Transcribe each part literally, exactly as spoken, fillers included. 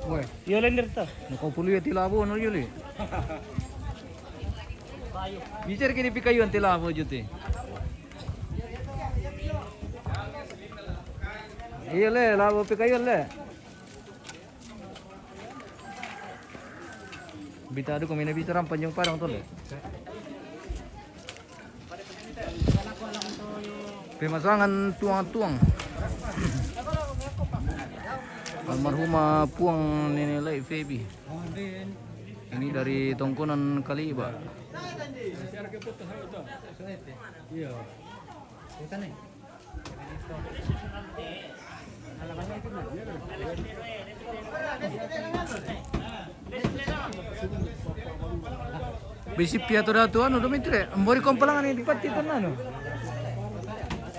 Weh. Iyo, lender ta. Nakaupolu iyo ti labo no iyo le. Bicara kini pikayuan ti labo jute. Iyo le, labo pikayuan le. Bita adu ko mina bicara panjang parang to le. Pemasangan tuang-tuang. Almarhumah Puang Nenek Lai Feby. Ini dari Tongkonan Kaliba. Bisi pia to datu anu, Domitri. Mbori kompalangan ini pati to nanu.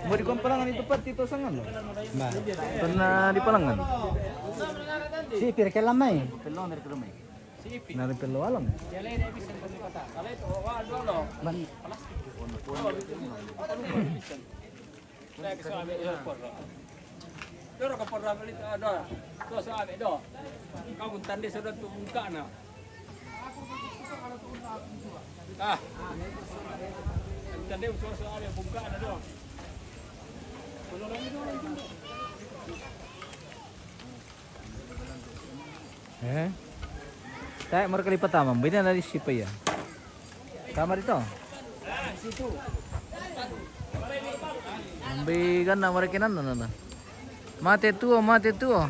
Mbori kompalangan itu pati to sangan lo. Nah. Pernah di palangan. Si pirke lamai. Pelong dari kerumai. Nari pelo alam. Man. Doro ka porra beli ada. Tuh, so ame do. Kau tande sudah tu buka na. Ah. Tande so so ame buka na do. Eh? Tayo, mara kali patama. Bina na di sipa iya. Tama dito. Ambi gana mara kinan na na. Mate tuo, mate tuo.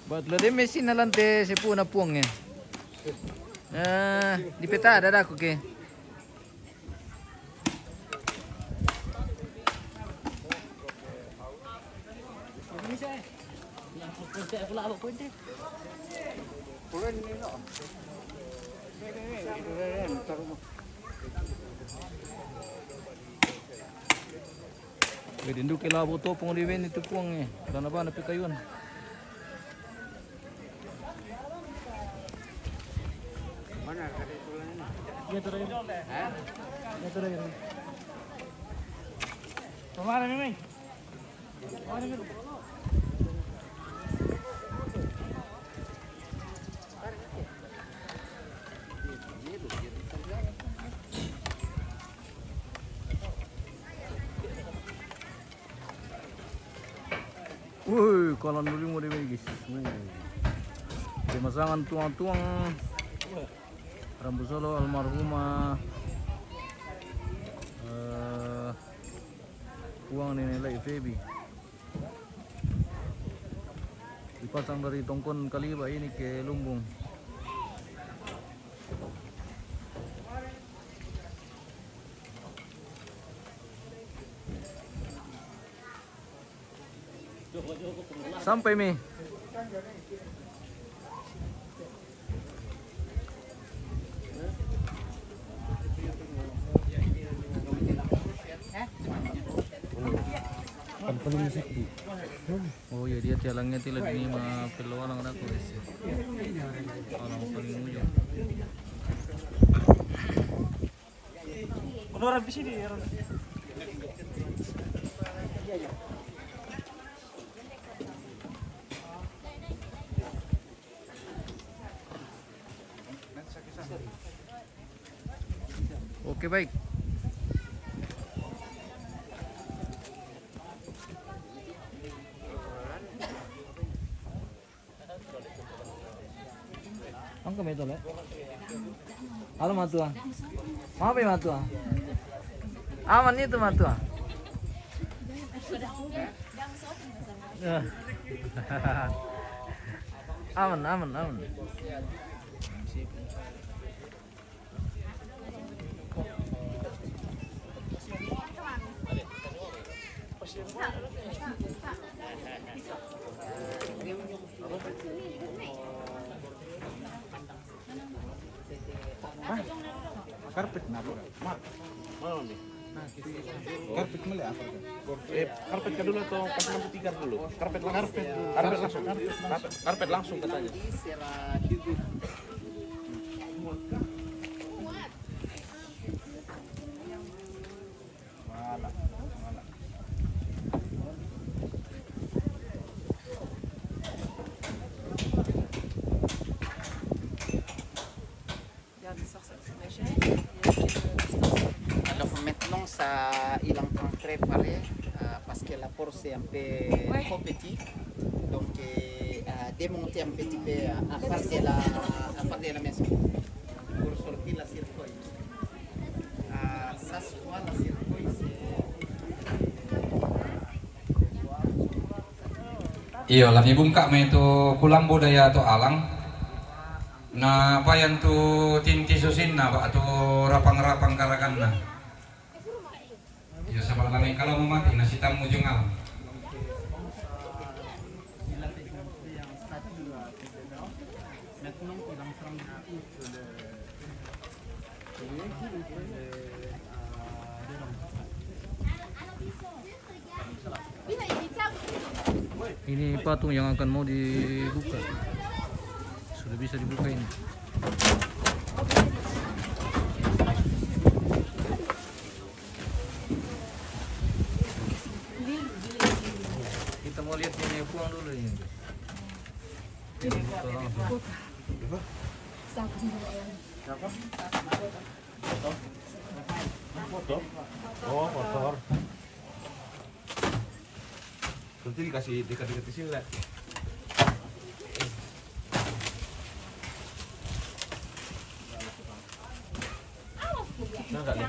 Buat lo de mesin na lante sepu na puang eh. Eh, di peta ada aku ke. Pwede ndu kila boto pong di wen itu puang eh. Dana ba na pikayuan. Mana ada itu lain? Iya, terakhir. Hah? Iya, terakhir. Kemana, Mimi? Woi, kalan dulu mau di guys. Woi. Pemasangan tuang-tuang. Rambu solo almarhumah. Eh, Puang Nenek Lai Feby. Dipasang dari Tongkon Kaliba ini ke Lumbung. Sampai mi. Paling sakit. Oh iya, dia tialangnya tila dini ma pello alang na ko isi. Alang paling ujung. Kuno orang di sini ya, orang. Oke, baik. Angka meto le. Halo matua. Mape matua. Aman itu matua. Ya. Aman, aman, aman. Hah? Karpet na apa? Mar. Mana, Bang? Karpet mele apa? Eh, karpet ka dulu atau pas nanti tikar dulu? Karpet langsung. Karpet. Karpet langsung. Karpet, karpet langsung katanya. Alors maintenant, ça, il est en train de préparer euh, parce que la porte c'est un peu trop petit. Donc, euh, euh, démonter un petit peu euh, à part de la, à part de la maison pour sortir la cercueil. Euh, ça se voit, la cercueil, c'est Iyo, la mibungka' mai tu kulambu daya tu alang. Na payan tu tinti susinna, ba' tu rapang-rapang karaganna. Iyo, saba' la mai kalau mati, na sitammu jung alang. Ini patung yang akan mau dibuka. Sudah bisa dibuka ini. Kita mau lihat ini puang dulu ini. Ini buka langsung. Siapa? Motor? Oh, motor. Berarti dikasih dekat-dekat di sini, Le. Nah, enggak, Le.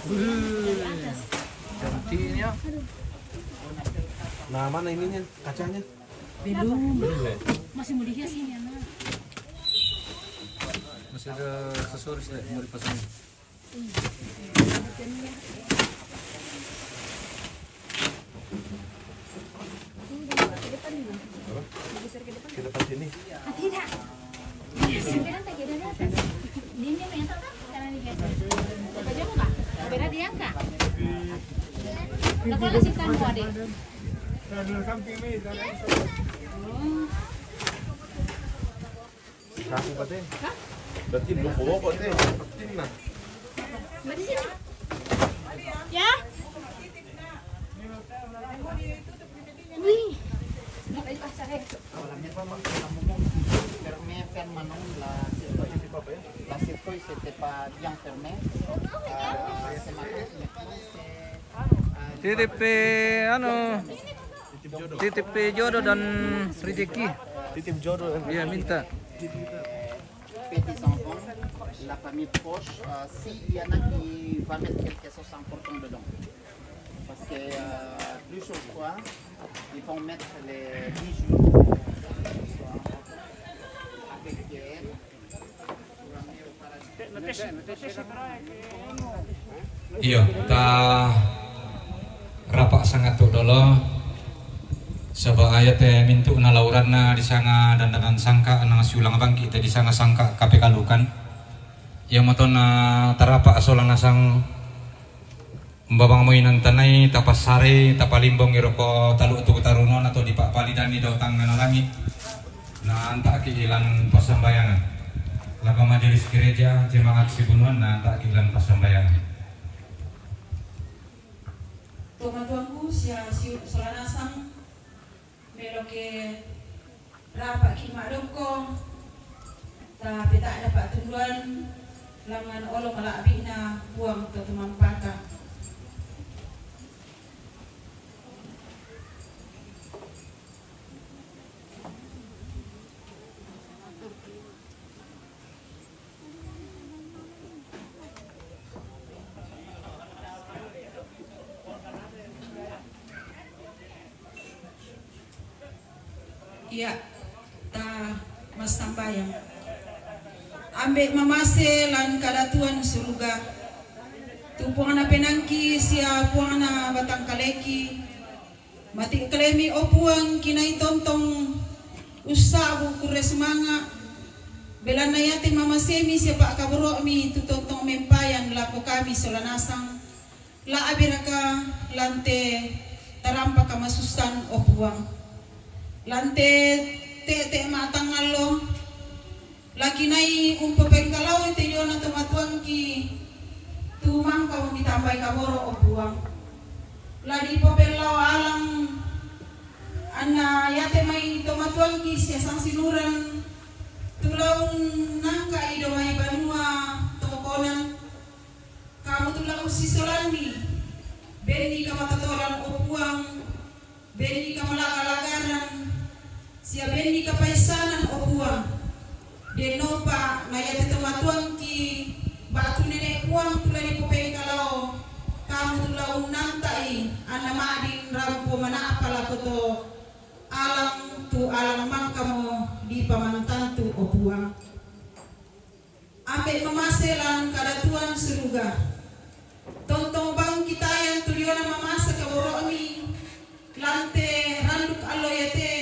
Wih, cantiknya. Nah, mana ininya, kacanya? Belum. Masih mau dihias ini, anak. Masih ada aksesoris, Le, mau dipasang. Ke depan sini. Ah, tidak. Iya, sembilan tak ada di atas. Dia yang main tak, kan? Karena digeser. Coba jauh, Kak. Coba diangkat. Udah, kalau situ, Adek. Oh. Saku kate. Hah? Berarti belum bawa kok, Teh. Penting, nah. Berarti sini. Ya. Wih. Fermé, ferme, non, la cercueil, la cercueil, c'était pas bien fermé. Euh, c'est ma Titip, anu, titip jodoh dan rezeki. Titip jodoh dan rezeki. Iya, minta. Petits enfants, la famille proche, euh, s'il y en a qui va mettre quelque chose important dedans. Parce que euh, plusieurs fois, ils vont mettre les bijoux avec pierre. Iyo, ta rapa' sangattu' dolo, saba' iate mintu' nalauranna disanga dandanan sangka', nangsiulang bangki' te disanga sangka' kapekalukan. Iamoto na tarapa' sola nasang Umbamang moi nantanai, tapassarei, tapalimbongi roko talu' tu tarunona to dipa'palidanni dao tangngana langi', na anta'ki' ilan passambayangan. Lako majelis gereja, jemaat sibunuanna anta'ki' ilan passambayangan. Tomatuangku sia siu' sola nasang, Melo ke rapa'ki' ma'dokko, tapeta'da pa'tunduan langngan olo mala'bi'na Puang to tumampata. Iya, ta massambayang. Ambe' mamase lan kadatuan suruga, tu Puangna penaangki sia Puangna batangkaleki, mati' kalemi, o Puang, kinai tontong ussa'bu kurre sumanga', belanna iate mamasemi sia pa'kaboro'mi tu tontong mempayan lako kami sola nasang, La'bi raka lan te tarampa kamasussan, o Puang. Lan te te'te' ma'tangngallo, lakinai umpopengkalaoi te diona tomatuangki tu mangkamo mitambai kaboro, o Puang. La dipopellao alang anna iate mai tomatuangki sia sangsinuran tu la unnangka'i dio mai banua tongkonan. Kamu tu la ussisolanni. Benni kamatatoran, o Puang, benni kamala'ga-la'garan, sia benni kapaissanan, o Puang. Dennopa na iate tomatuangki ba'tu nene' Puang tu la dipopengkalao, kamu tu la unnanta'i anna ma'din rampo mana'pa lako to alang tu alang mangkamo dipamantantu, o Puang. Ambe' mamase lan kadatuan suruga. Tontong bang kitayan tu diona mamasa kaboro'mi lan te randuk allo iate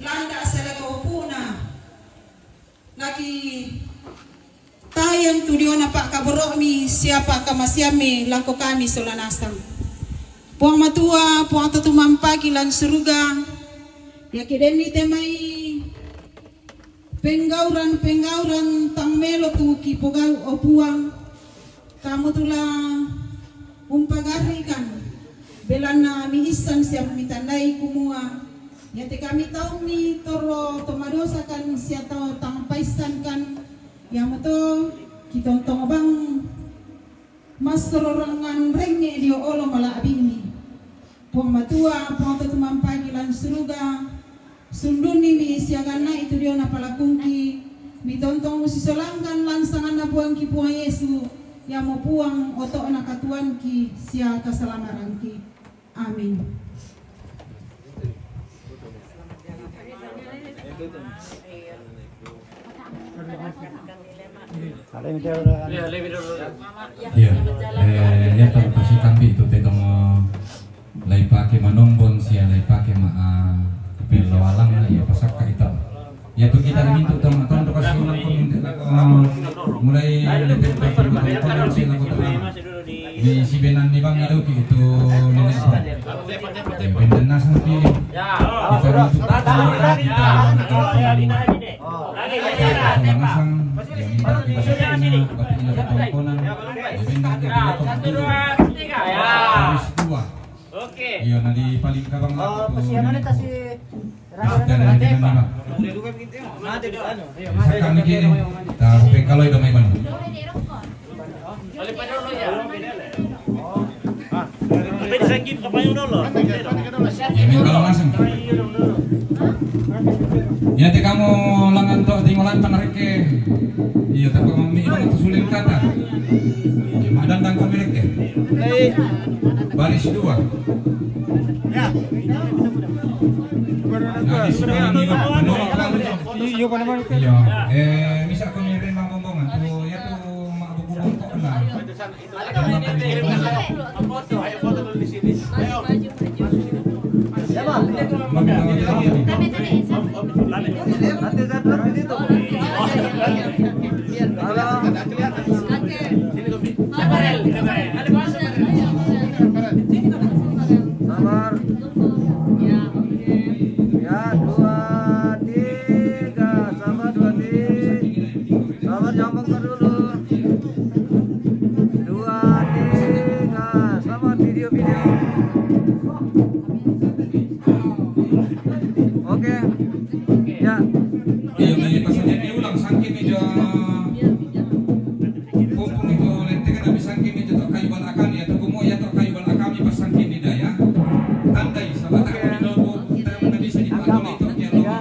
landa' sia lako upu'na. Laki tayan tu diona pa'kaboro'mi sia pa'kamaseammi lako kami sola nasang. Puang Matua, Puang to tumampaki lan suruga, iake denni te mai penggauran-penggauran tang melo tu kipogau, o Puang, kamu tu la umpagarrikan, belanna miissan sia mitandai kumua, iate kami taummi torro to madosakan sia tau tang paissankan, iamoto kitontong bang massororangan rengnge' dio olo mala'bi'mi. Puang Matua, Puang to tumampaki lan suruga, sundunnimi sia ganna'i tu diona palakungki, mitontong ussisolangkan lan sanganna Puangki Puang Yesu, iamo Puang oto'na katuanki sia kasalamaranki. Amin. Iya, eh, iya, tau kasi tambi itu te tong, eh, lai pake manombon sia lai pake ma, ah, pello alang, iya, pasakka itu. Iya, tu kita mintu tong, tong to kasi ulang ko mintu, eh, mulai lepe pake manombon sia lako tong. Di sibenan ni bang itu ki itu nenek ko. Ya, benden nasang ki. Kita mintu kita kita kita masang, ya, minta kita kita batu ila tongkonan. Ya, benden kita kita dulu. Terus dua. Iya, na di paling kabang. Oh, kasihan itu. Nah, dan yang kita nih, Bang. Sakka miki, ta pengkaloi do mai banu. Ya, min kalau masang. Ya, te kamu langan to tinggalan tanarekke. Iya, tapi mami itu sulit kata. Ya, madan dan kami rekke. Baris dua. Iya, iya, pada mana? Iya, eh, misa ko ni Rema Bombongan. Tu, ya tu, mak buku bongkok na. Ayo, foto, ayo, foto dulu di sini. Ayo. Siapa? Nanti satu di situ. Halo. Sini, Kopi. Sabar. Ya, dua, tiga. Sabar, dua, tiga. Sabar, jangan bengkak dulu. Dua, tiga. Sabar, video, video. Oke. Ya. Iya, mai pasang jadi ulang, sangkin meja. Pupung itu lente kan habis sangkin meja tok kayu balakami, atau kumo ya tok kayu balakami pas sangkin di daya. Tandai, sahabat aku di dalam pupung, tak pernah bisa dipakai itu, ya, lo.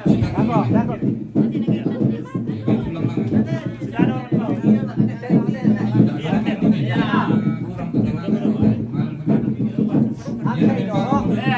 Sikat dulu. Ya, baik, ulang lagi.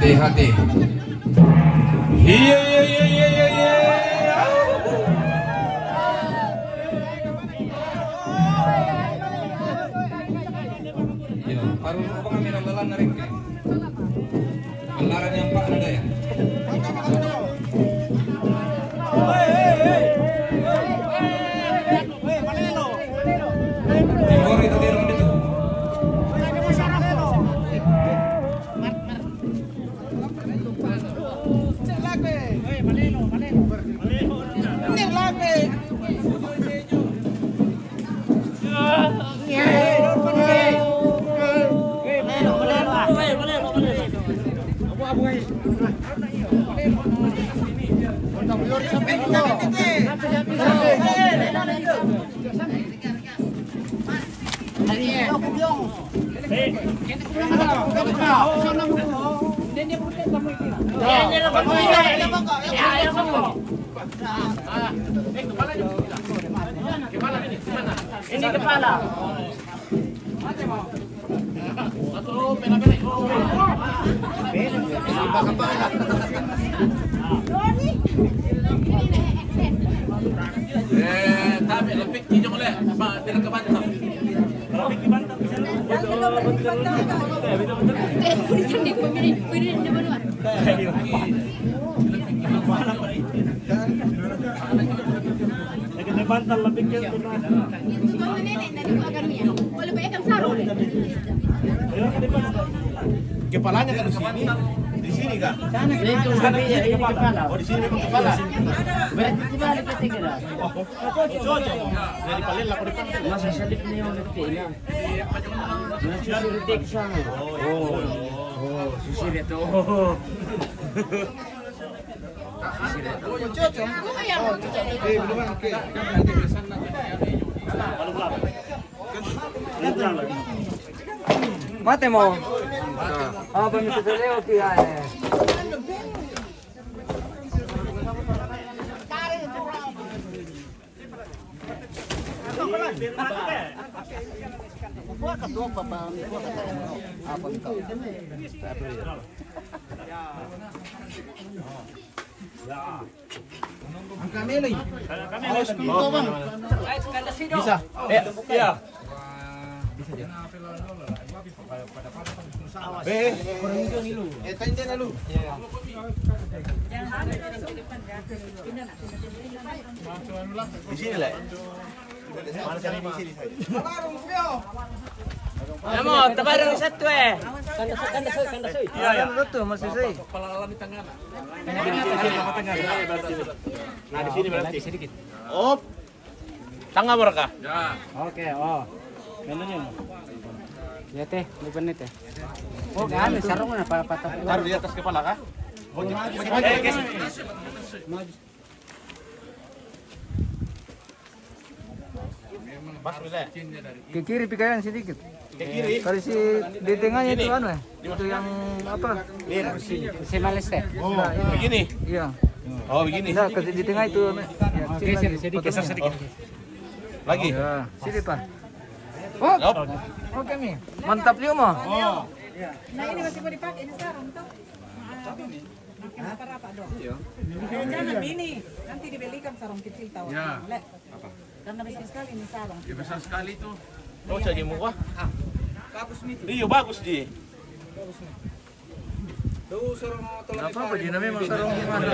Hati-hati. Iya, iya, iya, iya, iya, iya. Iya, baru lupa kami lalan narik. Laran yang Pak ada ya. Timur itu di rumah itu. Ini kepala. Eh, tapi lebih kijong le, apa, tidak ke Batam. Kita bantal lebih ke. Itu mama nenek, nanti gua akan Mia. Boleh pakai ikan sarung. Kepalanya kan di sini. Di sini kah? Sana, di sini kepala. Oh, di sini memang kepala. Berarti kita balik ke tiga dah. Oh, cocok. Dari paling laku di pantai. Masa salib ni orang kecil lah. Masa salib sana. Oh, oh, sisir itu. Mate mo. Ah, pa mi se te leo ki ai. Bisa. Eh, iya. Eh, eh, tanya dia dulu. Di sini lah. Mana cari di sini saja. Amo, tabarang satu eh. Kanda soy, kanda soy, kanda soy. Iya, iya. Ano to, masisay. Nah, di sini berarti. Op. Tanga mo ra ka? Ya. Oke, oh. Ganun yun. Ya, te, may panit eh. Oh, kami, sarong na, pa-, patap. Taruh di atas kepala ka? Oke. Pas, bisa. Ke kiri pikayan sedikit. Ke kiri. Kalau si di tengahnya itu anu eh. Itu yang apa? Ini. Si Maleste. Oh, begini. Iya. Oh, begini. Nah, ke di tengah itu anu. Ya, sini lagi. Geser sedikit. Geser sedikit. Lagi. Ya, sini, Pak. Oh. Oke nih. Mantap juga mah. Oh. Nah, ini masih mau dipakai ini sarung tuh. Makin apa-apa dong. Iya. Jangan ini. Nanti dibelikan sarung kecil tahu. Ya. Karena besar sekali ini sarung. Ya, besar sekali itu. Oh, jadi murah. Ah, bagus nih. Iya, bagus di. Tuh, sarung tolong. Nggak apa-apa, Dina, memang sarung gimana?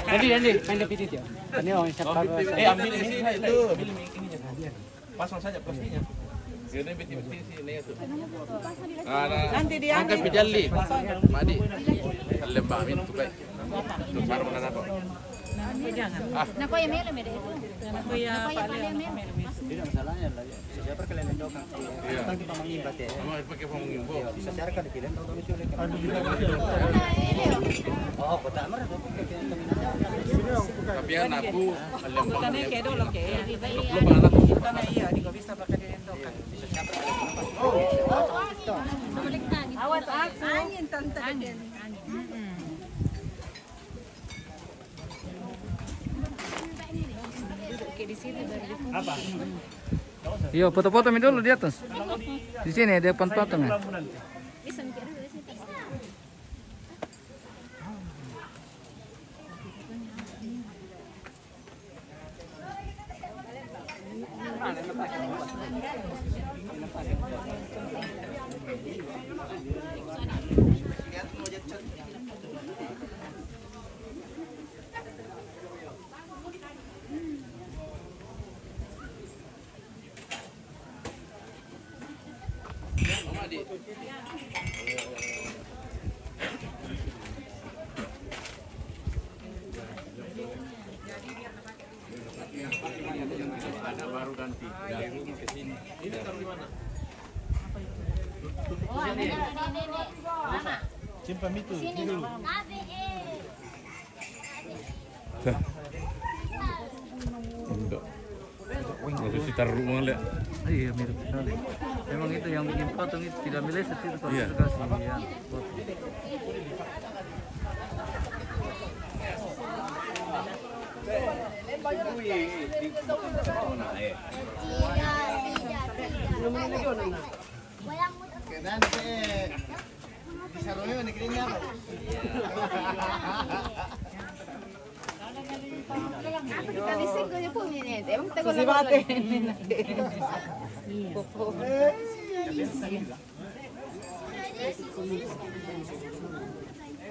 Nanti, nanti, main dapit itu ya. Ini orang siapa? Eh, ambil ini, itu. Ambil ini, ininya. Pasang saja plastinya. Ini bikin sini, sini, itu. Nanti dia angkat ambil. Pijali. Madi. Lembang itu, baik. Itu sarung mana apa? Jangan. Ah. Naku ya mele mede itu. Naku ya Pak Leo. Tidak masalahnya lagi. Siapa kalian yang doakan? Iya. Kan kita mengimbat ya. Sama pakai panggung. Iya, bisa siarkan di film, tahu kami sulit. Oh, kota Amar itu. Tapi anakku, bukannya kayak dulu, kayak ya. Bukan, iya, di bisa pakai di Indo kan. Awas, angin, tante. Angin, angin. Apa? Yo, foto-foto mi dulu di atas. Di sini, di depan patung ya. Bisa mikir dulu di sini. Simpan mitu, sini dulu. Tuh. Enggak. Nggak usah ditaruh uang, Le. Iya, mirip sekali. Memang itu yang bikin patung itu tidak meleset itu kalau dikasih, ya.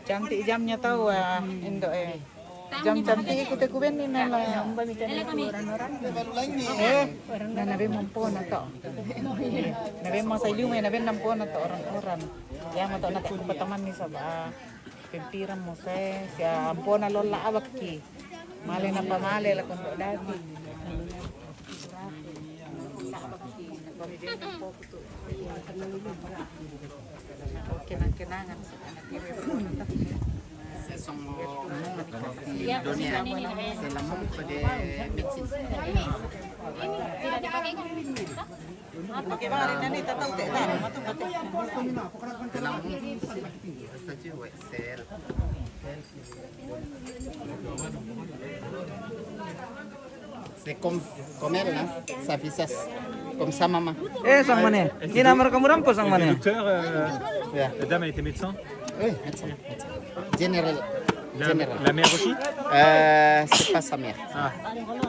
Cantik jamnya tahu, ah, Indo, eh. Jam cantik ikut aku ben ni nala. Eh, na nabe mampu na to. Nabe mau saya mai nabe nampu na to orang-orang. Ya mau to na tak teman ni saba. Pimpiran mo se, sia ampona lola abakki. Male na pamale la kondo dati. Kenang-kenangan. Saya semua di dunia. Saya lama pada medicine. Pakai barang dan ni tatau tak tahu. Saya lama. Saya cewek sel. C'est comme, comme elle, hein, sa visage. Comme sa maman. Eh, sang mane? Ni nama kamu rampo sang mane? Docteur, euh, la dame a été médecin. Oui, médecin, médecin. Général. La, général. La mère aussi? Euh, c'est pas sa mère. Ah, d'accord.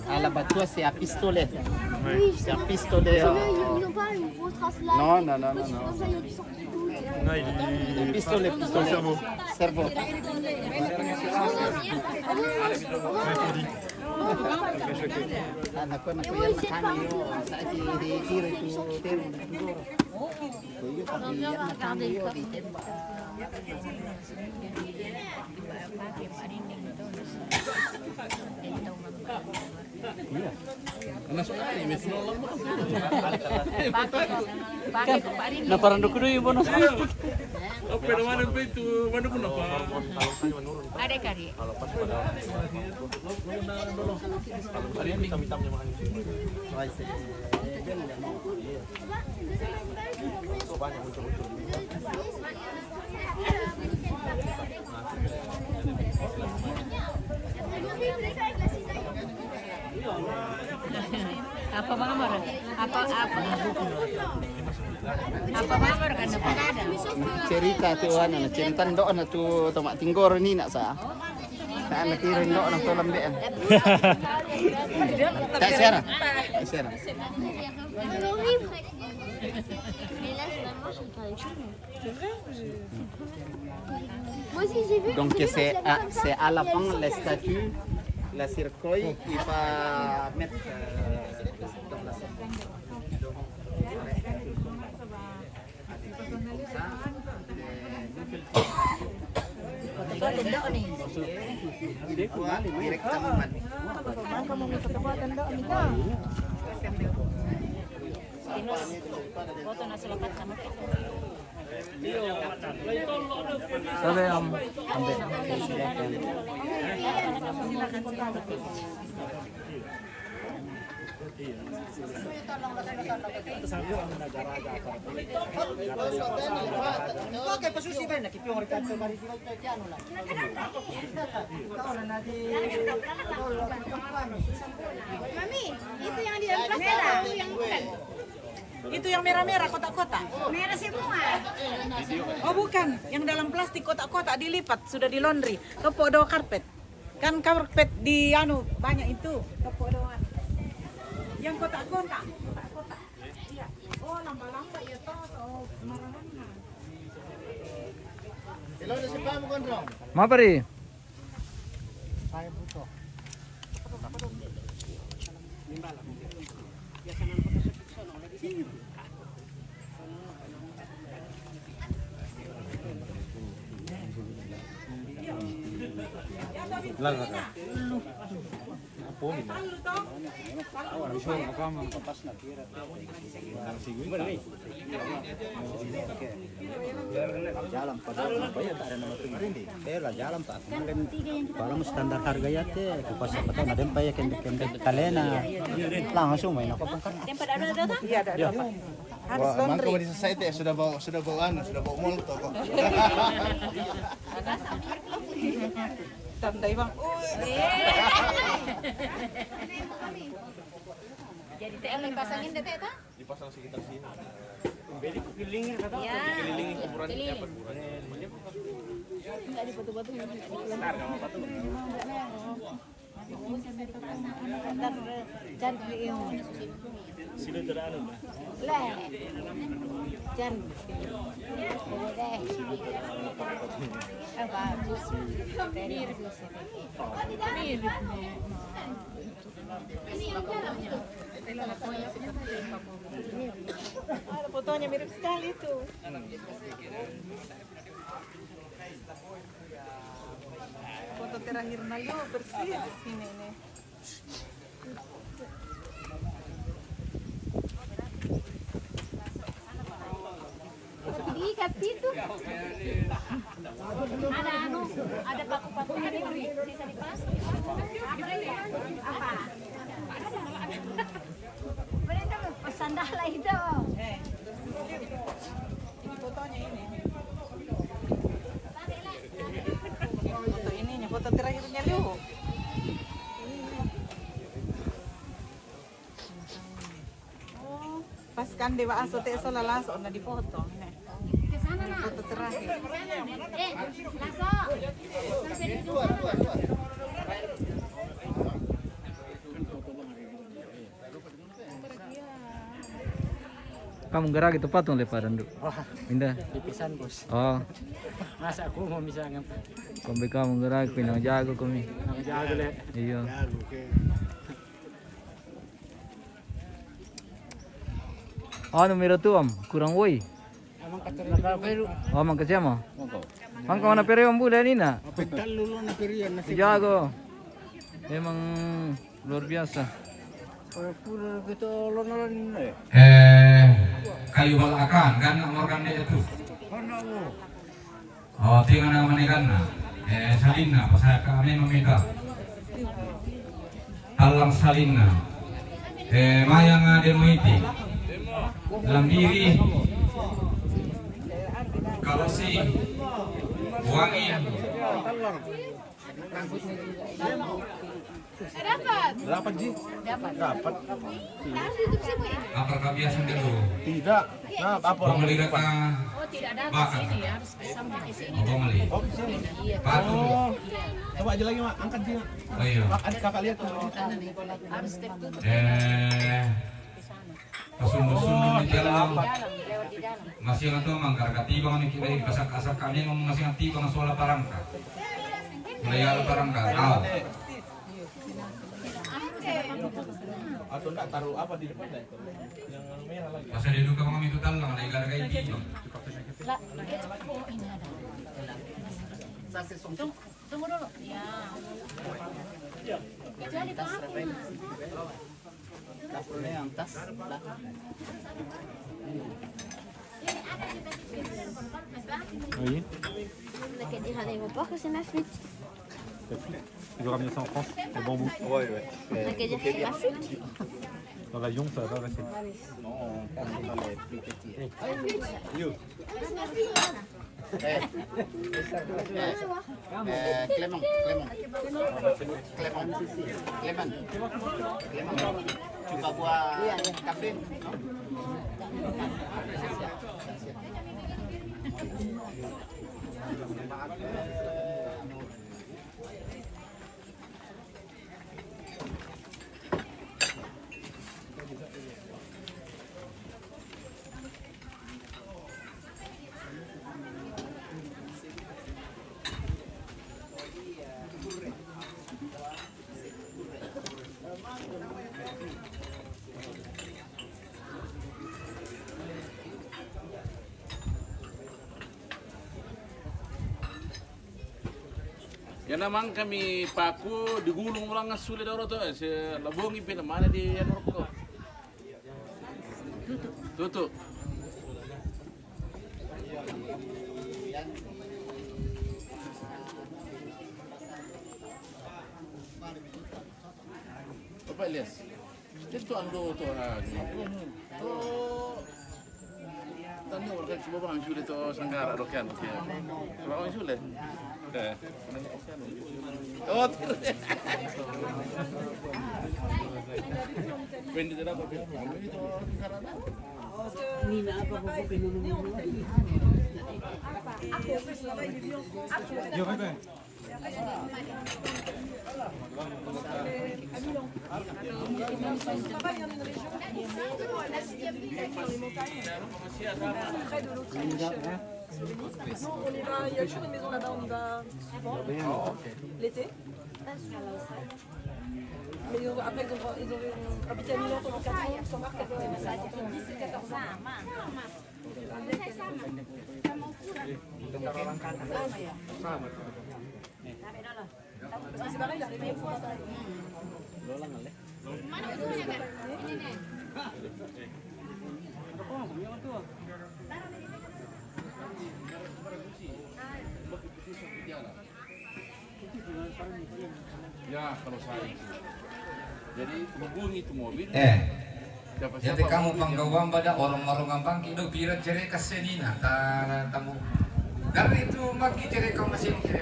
Ah, la batua, c'est à pistolet. C'est à pistolet. Ils ont pas une grosse trace là. Non, non, non, non, non. Pistolet, pistolet. Cerveau. Na parang dukuru ibu nasi. Apa namanya itu? Mana pun apa? Ada kari. Apa mamar? Apa, apa? Apa mamar kan? Cerita tu, anu, cerita ndok na tu, tomak tinggor ni nak sa. Tak nak kira ndok na tu lembek. Tak siara. Tak siara. Donc c'est à, c'est à la fin, la statue, la cercueil, il va mettre, euh, dans la cendre. Directement. Sabi, am, ambil. Mami, itu yang di dalam plastik itu yang bukan. Itu yang merah-merah kotak-kotak. Merah semua. Oh, bukan, yang dalam plastik kotak-kotak dilipat sudah di laundry. Topok do karpet. Kan karpet di anu banyak itu. Topok do anu. Yang kotak-kotak, kotak-kotak. Iya. Oh, lamba-lamba ya toh. Oh, marah-marah. Mapari? Jalan, padahal bayar tak ada nama tinggi. Eh, lah, jalan, Pak. Kemarin, kalau standar harga ya, teh, kupas apa tahu, ada yang payah kendek-kendek kalena. Langsung main apa, Pak? Iya, ada, ada, Pak. Harus laundry. Sudah bawa, sudah bawa anu, sudah bawa molto kok. Tandai, Bang. Jadi, teh, pasangin deh, teh, ta? Dipasang sekitar sini. Jadi keliling ya, kata? Ya. Keliling kuburan. Keliling. Enggak di batu-batu. Bentar, enggak mau batu. Jangan. Sini tidak anu, Mbak. Lah. Jangan. Boleh. Ah, bagus. Mirip. Mirip. Ada fotonya mirip sekali itu. Foto terakhir Nalu persis ini, ini. Diikat situ. Ada anu, ada paku-pakunya di sini. Bisa dipasang. Apa? Sandal itu. Eh, ini fotonya ini. Foto ininya, foto terakhirnya lu. Oh, pas kan dewa aso te sola langsung na di foto. Ke sana, nak. Foto terakhir. Eh, langsung. Sampai di ujung sana, nak. Kamu gerak itu patung leparan du. Wah. Indah. Pipisan, Bos. Oh. Masa aku mau bisa ngapa? Kombe kamu gerak, pinang jago kami. Pinang jago, le. Iya. Jago, oke. Anu, mira tu, Om, kurang woi. Amang kacang. Oh, amang kacang, Om. Mangka mana pere, Om, bule ni na? Jago. Memang luar biasa. Eh, kayu balakan, kan nak morgan dia tu. Oh, tinggal nama ni kan nak. Eh, salinna, pasal kami meminta. Tallang salinna. Eh, mayang ade muiti. Lambiri. Kalosi. Wangi. Dapat. Dapat, Ji. Dapat. Dapat. Harus ditutup semua ini. Apa kebiasaan dulu? Tidak. Nah, apa? Pembeli data. Oh, tidak ada di sini ya, harus sampai di sini. Oh, pembeli. Oh, di sini. Iya. Batu. Oh. Coba aja lagi, Mak. Angkat, Ji, Mak. Oh, iya. Mak, adik kakak lihat tuh. Harus tertutup. Eh. Pasundu-sundu di dalam. Masih ngatong mangkar katiba kami kira kasak-kasak kami ngomong masih ngatibang soal parangka. Mulai ala parangka. Au. Atau enggak taruh apa di depan dah itu? Yang merah lagi. Masa dia duka kami itu talang ada gara-gara itu. Tunggu dulu. Ya. Kecuali pakai, Mas. Dapurnya yang tas belakang. Oui. On a qu'à dire allez, on part, c'est ma flûte. Il veut ramener ça en France, le bambou. Ouais, ouais. On a qu'à dire c'est ma flûte. Voilà, Young, ça va rester. Non, on prend dans les plus petits. You. Eh, eh, Clément, Clément. Clément, Clément, Clément, tu vas boire un café, non? Yana mang kami paku digulung ulang sule doro to, se labongi pina mana di anu ko. Tutu. Bapak Ilyas. Itu ando to ha. To. Tanda warga coba bang sudah to sanggara dokian. Coba bang sudah. Dah. Oh, Nina apa kok kopi minum? Yo, Pepe. Près de l'Autriche, euh, Slovénie. Nous, on y va, il y a toujours une maison là-bas, on y va souvent. L'été. Mais ils ont, après, ils ont, ils ont habité à Milan pendant quatre ans, ils sont morts quatre ans, ils ont entre dix et quatorze ans. Ya, kalau saya itu. Jadi, hubungi itu mobil. Eh. Jadi kamu panggawan pada orang-orang gampang kido pira cereka senina ta tamu. Dari itu maki cereka mesin ke.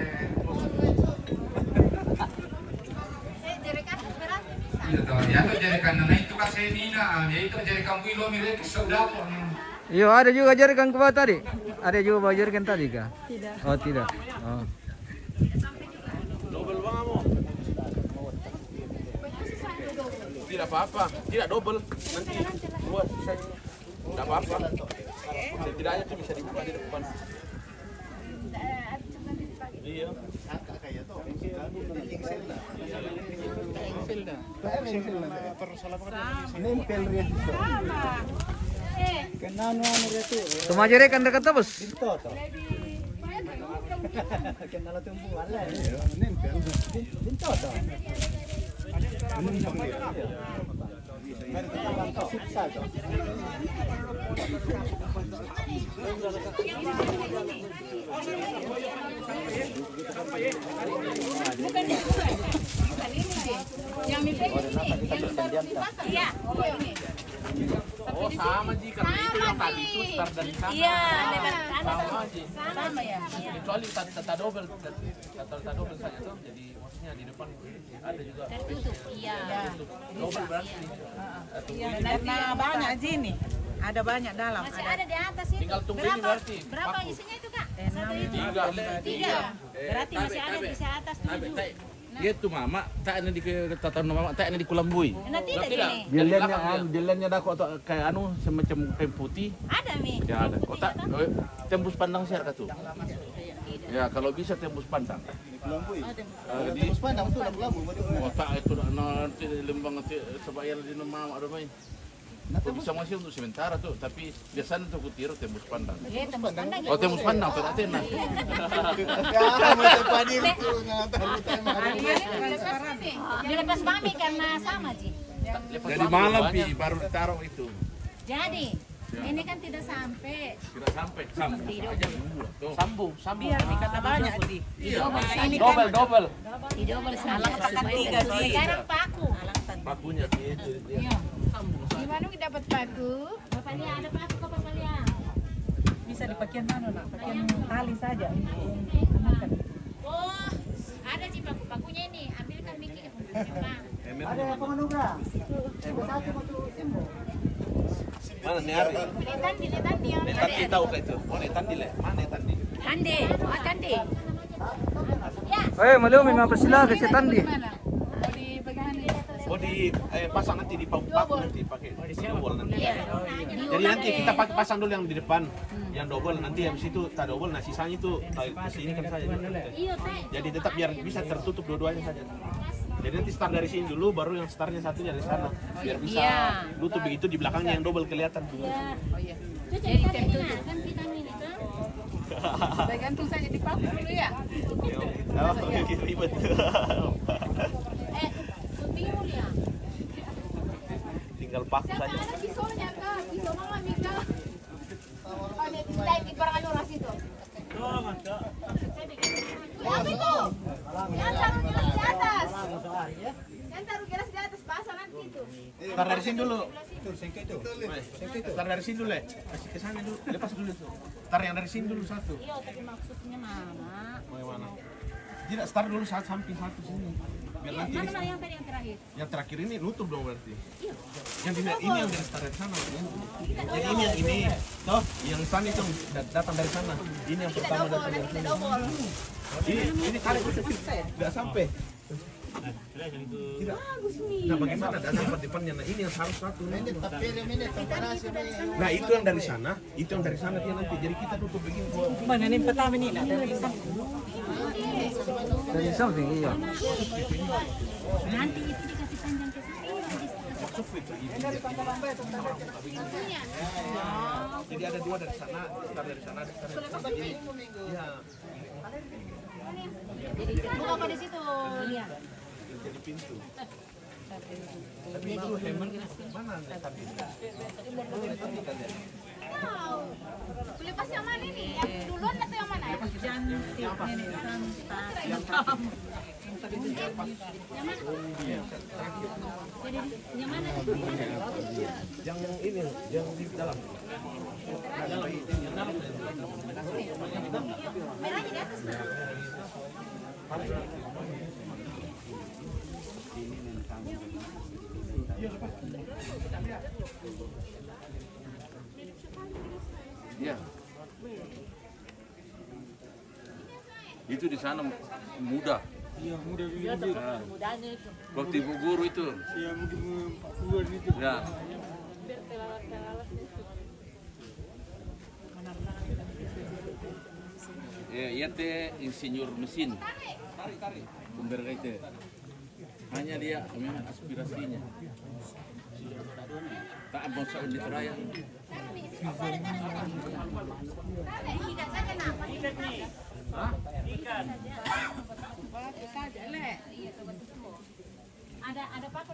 Iya toh, ya toh cereka nana itu ka senina, ya itu cereka wilo mire ke saudara. Iya, ada juga jerikan ke bawah tadi. Ada juga bawa jerikan tadi kah? Tidak. Oh, tidak. Oh. Tidak apa-apa, tidak double. Nanti dua sisa ini. Tidak apa-apa. Setidaknya itu bisa dibuka di depan. Iya. Nempel dia. Kenapa anu dia tu? Cuma jerikan dekat terus. Kenal tumbuh alam. Nempel. Bintoto. Bukan itu, bukan ini, Ji. Yang ini, yang baru dipasang. Iya. Oh, sama, Ji, karena itu yang tadi itu start dari sana. Iya, lewat sana. Sama, Ji. Sama, ya. Kecuali tata, tata double, tata, tata double saja tuh, jadi maksudnya di depan ada juga. Tertutup, iya. Double berarti. Iya, karena banyak, Ji, nih. Ada banyak dalam. Masih ada di atas itu. Tinggal tunggu ini berarti. Berapa isinya itu, Kak? Enam. Tiga. Tiga. Berarti masih ada di atas tujuh. Iya tuh, Mama, tak ada di ke-, tata mama, tak ada di Kulambui. Nah, tidak, tidak. Jalannya, jalannya dah kok tak kayak anu, semacam kain putih. Ada, Mi. Ya, ada. Kain putih. Kok tak, eh, tembus pandang siar kah tuh? Ya, kalau bisa tembus pandang. Kulambui. Eh, di tembus pandang tuh, Kulambui. Kota itu dah nanti lembang nanti sebayar di rumah ada mai. Kok bisa masih untuk sementara tuh, tapi biasanya tuh kutiro tembus pandang. Iya, tembus pandang. Oh, tembus pandang, tidak tenang. Ya, macam padi itu, nggak tahu tema. Dilepas mami karena sama, Ji. Jadi malam, Pi, baru ditaruh itu. Jadi, ini kan tidak sampai. Tidak sampai, sambung. Sambung, sambung. Biar dikata banyak, Ji. Iya. Double, double. Di double sama. Alat tekan tiga, Ji. Sekarang paku. Pakunya, Ji, itu, dia. Iya. Sambung. Anu dapat paku. Bapak Lia, ada paku ke Bapak Lia? Bisa dipakai mana, nak? Pakai tali saja. Oh, ada sih paku-pakunya ini. Ambilkan Miki. Ada yang penganugerah. Satu untuk Simbo. Mana Nek Ari? Nek Tandi, Nek Tandi yang Nek Tandi tahu kah itu? Oh, Nek Tandi le. Mana Nek Tandi? Tandi, oh, Tandi. Eh, malu memang persilakan si Tandi. Mau di bagaimana? Oh, di, eh, pasang nanti di pau-, paku nanti pakai double nanti. Iya. Jadi nanti kita pakai, pasang dulu yang di depan, yang double, nanti habis itu tak double, nah sisanya itu taruh ke sini kan saja. Jadi tetap biar bisa tertutup dua-duanya saja. Jadi nanti start dari sini dulu, baru yang startnya satu dari sana, biar bisa nutup, begitu di belakangnya yang double kelihatan. Iya. Oh, iya. Jadi tertutup. Tergantung saja di paku dulu ya. Oh, iya, ribet. Eh, bingung ya. Tinggal paku saja. Ada pisaunya, Kak. Pisau mama, Mika. Oh, dia di, di barang anu ras itu. Kenapa itu? Yang taruh gelas di atas. Yang taruh gelas di atas, basah nanti itu. Taruh dari sini dulu. Taruh dari sini dulu, Le. Kasih ke sana dulu. Lepas dulu itu. Taruh yang dari sini dulu satu. Iya, tapi maksudnya, Mama. Bagaimana? Tidak, start dulu saat samping satu sini. Biar nanti mana yang tadi yang terakhir? Yang terakhir ini nutup dong berarti. Iya. Yang di, ini yang dari start dari sana. Jadi ini yang ini. Toh, yang sana itu da-, datang dari sana. Ini yang pertama datang dari sana. Ini, ini tarik itu tidak sampai. Tidak. Nah, bagaimana? Ada tempat depannya. Nah, ini yang harus satu. Nah, itu yang dari sana, itu yang dari sana dia nanti. Jadi kita tutup begini. Mana ini pertama ini? Dari samping, iya. Nanti itu dikasih panjang ke sana. Maksudku itu, ini. Jadi ada dua dari sana, dari sana, dari sana. Iya. Buka apa di situ, Lia? Jadi pintu. Tapi itu hemel mana nih tadi? Boleh pas yang mana ini? Yang duluan atau yang mana ya? Cantik, nenek cantik. Yang mana? Jadi, yang mana? Yang ini, yang di dalam. Merahnya di atas, nah. Iya. Itu di sana muda. Iya, muda dulu. Nah, waktu ibu guru itu. Iya, mungkin empat puluhan itu. Ya. Eh, iya te insinyur mesin. Pembergai te. Hanya dia memang aspirasinya. Tak mau sa-, di Toraya. Ada, ada paku